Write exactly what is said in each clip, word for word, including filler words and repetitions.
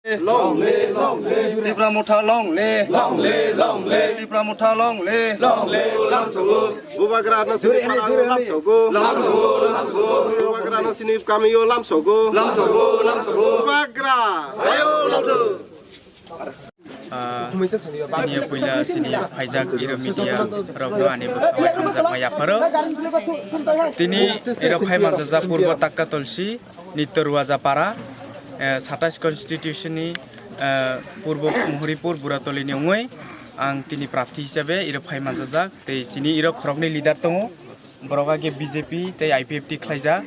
Long live, long live. Tipra Motha long live. Long live, long live. Tipra Motha long live. Long live, lamsogo. Bubagra no sini para lamsogo. Lamsogo, lamsogo. Bubagra no sini kami o lamsogo. Lamsogo, lamsogo. Bubagra. Ayo, lamsogo. Ah, tini puila sini phaijak iro media rokno ani bwkhao hamjakma yapharo. Tini iro phai manjajak Purbo Takka Tolsi, Nitto Ruwaja Para, eh, satais constitution ni, eh, Purbo Mohoripur Buratoli ni wngwi ang tini prarthi hisabe iro phai manjajak. Tei sini iro khoroknwi leader tongo. Borok age B J P tei I P F T khlaijak.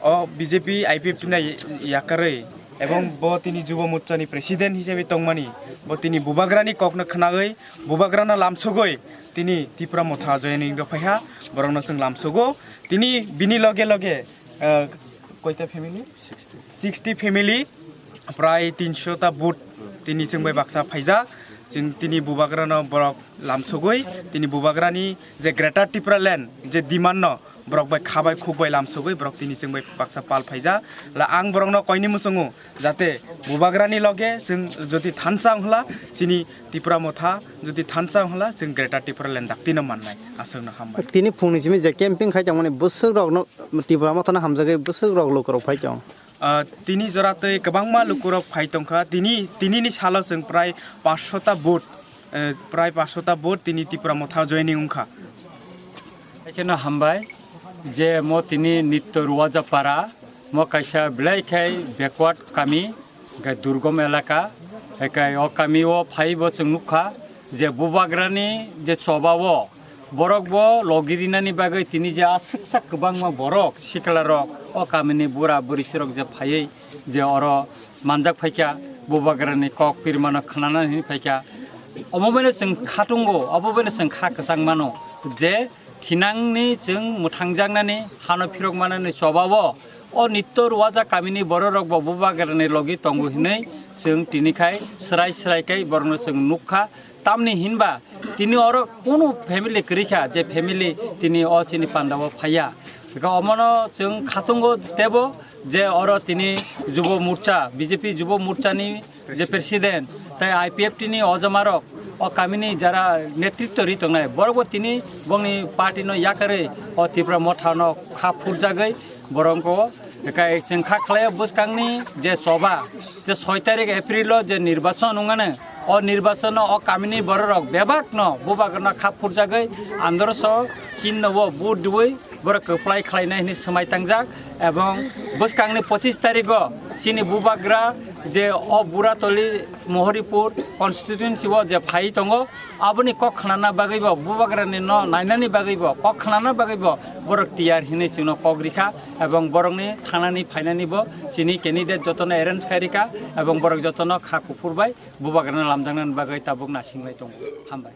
O B J P I P F T no yakarwi ebong bo tini Jubo Morcha ni president hisabe tongmani, bo tini Bubagrani kokno khnawi, Bubagrano lamsogwi tini Tipra Motha joining rw phaiha, borokno chwng lamsogo. Tini bini loge loge, eh, koita family? Sixty family, prai tinsho ta vote tini chwng bai baksa phaijak. Chwng tini Bubagrano borok lamsogwi, tini Bubagrani je Greater Tipraland je demand no borok bai kha bai khuk bai lamsogwi borok tini chwng bai baksa pal phaijak. La ang borokno koini muchungo jate Bubagrani loge chwng jodi thansa wng hwla chini Tipra Motha, jodi thansa wng hwla chwng Greater Tipraland daktino mannai. Aswkno hambai. Tini phungni simi je camping khai tongmani bwswk rokno Tipra Mothano hamjagwi bwswk rok lukurok phai tong. Ah, tini jora tei kwbangma lukurok phai tongkha. Tini, tinini salo chwng prai paanch sho ta vote, eh, prai paanch sho ta vote tini Tipra Motha joining wngkha. Haikhe no hambai je mo tini Nitto Ruwaja Para, mo kaisa belai khai backward kami, hwnkhe durgom elaka, hwnkhe o kami o phai bo chwng nukha je Bubagrani je choba o, borok bo logi rinani bagwi tini je aswksa kwbangma borok, sikla rok, o kamini bura bwrwi sirok je phaiwi je oro manjak phaikha, Bubagrani kok pirmano khnana hwnwi phaikha. Omo baino chwng khatungo, obo baino chwng kha kwchang mano je thinangni chwng mwthangjaknani hano phirok manani choba o, o Nitto Ruwaja kamini bororok bo Bubagrani logi tongo hwnwi chwng tini khai srai srai khai borokno chwng nukha. Tamni hinba tini oro kunu family kwrwi kha je family tini o chini panda o phaiya. Eka omono chwng khatungo tebo je oro tini Jubo Morcha, B J P Jubo Morcha ni je president, tai I P F T ni ojamarok, o kamini jara netritwo ri tongnai, borok bo tini bongni party no yakarwi o Tipra Motha no kha phurjagwi borok ko ekai chwng kha khlai bwskangni je choba, je soi tarik April o je nirbachon wngmani, o nirbachon o kamini bororok bebak no Bubagrano kha phurjagwi androso chin no bo vote diwi borok kwplai khlainai hwnwi swmai tangjak, ebong bwskangni pochis tarigo chini Bubagra je o Buratoli Mohoripur constituency o je phai tongo, aboni kok khnana bagwi bo, Bubagrani no nainani bagwi bo, kok khnana bagwi bo borok tiyar hwnwi chwngno kok rikha, ebong borokni thanani phainani bo chini candidate jotono arrange khai rikha, ebong borok jotono kha kuphur bai Bubagrano lamjaknani bagwi tabuk nasinglai tongo. Hambai.